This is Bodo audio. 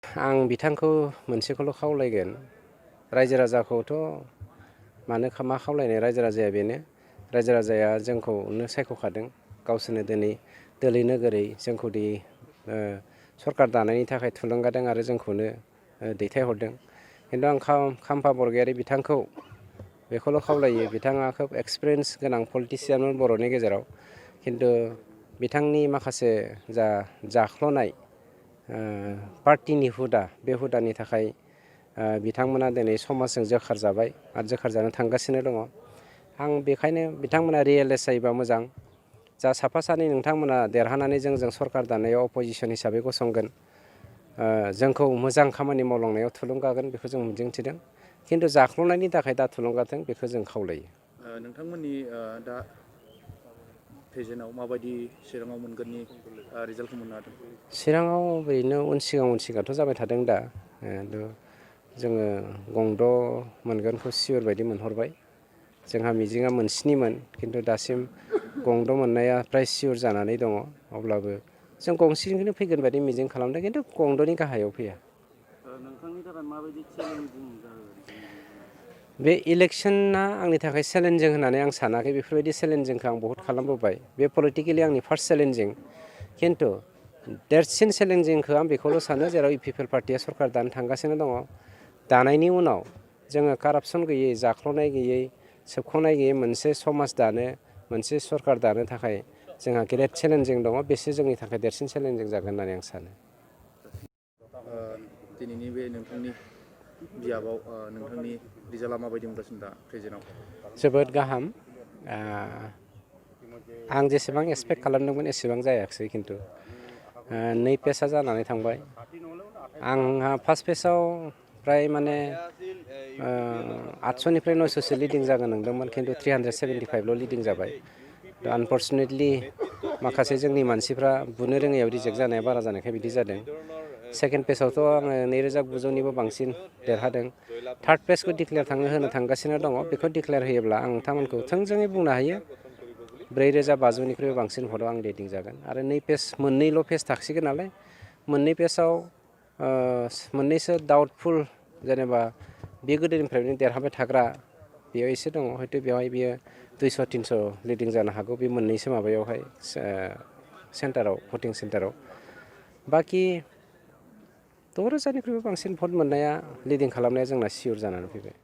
आं बिथांखौ मोनसेखौल' खावलायगोन रायजो राजाखौथ' मा खावलायनाय रायजो राजाया बेनो रायजो राजाया जोंखौनो सायख'खादों गावसोरनो दिनै दोलै नोगोरै जोंखौ दि सरकार दानायनि थाखाय थुलुंगादों आरो जोंखौनो दैथायहरदों खिन्थु आं खाम्फा बरगयारी बिथांखौ बेखौल' खावलायो बिथाङा खोब एक्सपिरियेन्स गोनां पलिटिसियानमोन बर'नि गेजेराव खिन्थु बिथांनि माखासे जाख्ल'नाय पार्टिनि हुदा बे हुदानि थाखाय बिथांमोना दिनै समाजजों जोखारजाबाय आरो जोखारजानो थांगासिनो दङ आं बेखायनो बिथांमोना रियेलाइज जायोबा मोजां जा साफा सानै नोंथांमोना देरहानानै जोंजों सरकार दानायाव अपोजिसन हिसाबै गसंगोन जोंखौ मोजां खामानि मावलांनायाव थुलुंगागोन बेखौ जों मिजिंथिदों खिन्थु जाख्ल'नायनि थाखाय दा थुलुंगाथों बेखौ जों खावलायो। नोंथांमोननि दा प्रेजेन्टआव माबायदि चिराङाव मोनगोननि रिजाल्टखौ मोननो हादों? चिराङाव ओरैनो उन सिगांथ' जाबाय थादों दा जोङो गंद' मोनगोनखौ सियर बायदि मोनहरबाय जोंहा मिजिङा मोनस्निमोन खिन्थु दासिम गंद' मोननाया फ्राय सियर जानानै दङ अब्लाबो जों गंसेखौनो फैगोन बायदि मिजिं खालामदों खिन्थु गंद'नि गाहायाव फैया। नोंथांनि थाखाय माबायदि चेलेन्जिं जागोन? बे इलेक्सना आंनि थाखाय चेलेन्जिं होननानै आं सानाखै बेफोरबायदि चेलेन्जिंखौ आं बहुद खालामबोबाय बे पलिटिकेलि आंनि फार्स्ट चेलेन्जिं खिन्थु देरसिन चेलेन्जिंखौ आं बेखौल' सानो जेराव पिपल पार्टिया सरकार दानो थांगासिनो दङ दानायनि उनाव जोङो कारापसन गैयै जाख्ल'नाय गैयै सोबख'नाय गैयै मोनसे समाज दानो मोनसे सरकार दानो थाखाय जोंहा गेदेर चेलेन्जिं दङ बेसो जोंनि थाखाय देरसिन चेलेन्जिं जागोन होननानै आं सानो। दिनैनि बे नोंथांनि बियाबाव नोंथांनि रिजाल्टआ माबायदि मोनगासिनो दा प्रेजेन्टआव? जोबोद गाहाम आं जेसेबां एक्सपेक्ट खालामदोंमोन एसेबां जायाखिसै खिन्थु 2 पेजआ जानानै थांबाय आंहा फार्स्ट पेजआव फ्राय माने 800निफ्राय 900सो लिडिं जागोन नंदोंमोन खिन्थु 375ल' लिडिं जाबाय दा आनफर्चुनेटलि माखासे जोंनि मानसिफ्रा बुनो रोङैयाव रिजेक्ट जानाया बारा जानायखाय बिदि जादों। सेकेन्ड पेजआवथ' आङो 2900निबो बांसिन देरहादों थार्ड पेजखौ डिक्लेयार होनो थांगासिनो दङ बेखौ डिक्लेयार होयोब्ला आं नोंथांमोनखौ थोंजोङै बुंनो हायो 4500निख्रुइबो बांसिन भटआव आं लिडिं जागोन आरो मोननैल' पेज थासिगोन नालाय मोननै पेजआव मोननैसो डाउटफुल जेनेबा बे गोदोनिफ्रायनो देरहाबाय थाग्रा बेयाव एसे दङ हयथ' बेवहाय बियो 200-300 लिडिं जानो हागौ बे मोननैसो माबायावहाय सेन्टाराव भटिं सेन्टाराव बाखि 6000निख्रुइबो बांसिन भट मोननाया लिडिं खालामनाया जोंना सियर जानानै फैबाय।